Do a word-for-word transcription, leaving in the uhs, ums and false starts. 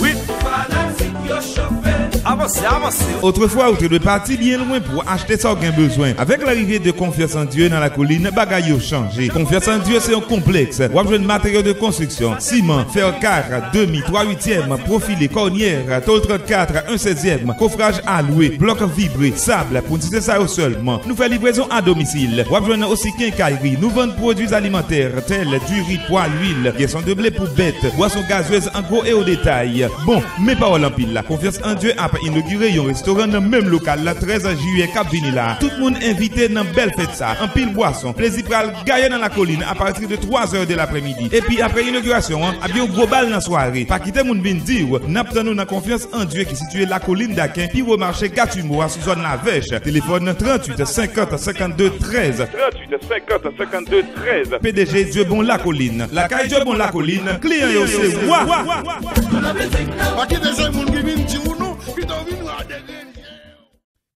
Wi. Avanse, avanse. Otrefwa, ou te dwe pati byen lwen pou achte sa w gen bezwen. Avèk larive de Confiance en Dieu nan Lakolin, bagay yo chanje. Confiance en Dieu se yon konplèks. W ap jwenn materyo de konstriksyon, siman, fè kat, demi, twa uityèm, pwofile, kònyè, tòl trannkat, en sèzyèm, kofraj a lwe, blòk vibre, sab, pou n site sa yo sèlman. Nou fè livrezon a domisil. W ap jwenn osi kenkayri. Nou vann pwodui alimantè, tèl, diri, pwa, lwil, bwason de ble pou bèt, bwason gazez an gwo e o detay. Bon, men pawòl anpil la. Confiance en Dieu ap inogire yon restoran nan menm lokal la trèz jiyè k ap vini la. Tout moun envite nan bèl fèt sa. Anpil bwason. Plezi pral gaye nan Lakolin apati de twa zè de laprèmidi. Epi apre inogirasyon an, ap gen yon gwo bal nan sware. Pa kite moun vin di w, n ap tann ou nan Confiance en Dieu ki sitiye Lakolin Daken, pi wo mache Gatimo a sou zòn Lavèch. Telefòn tranntuit senkant senkannde trèz. Tranntuit senkant senkannde trèz. P D G Dieu Bon Lakolin. Lakay Dieu Bon Lakolin, kliyan yo se wa. Pa kite se moun ki vin di ou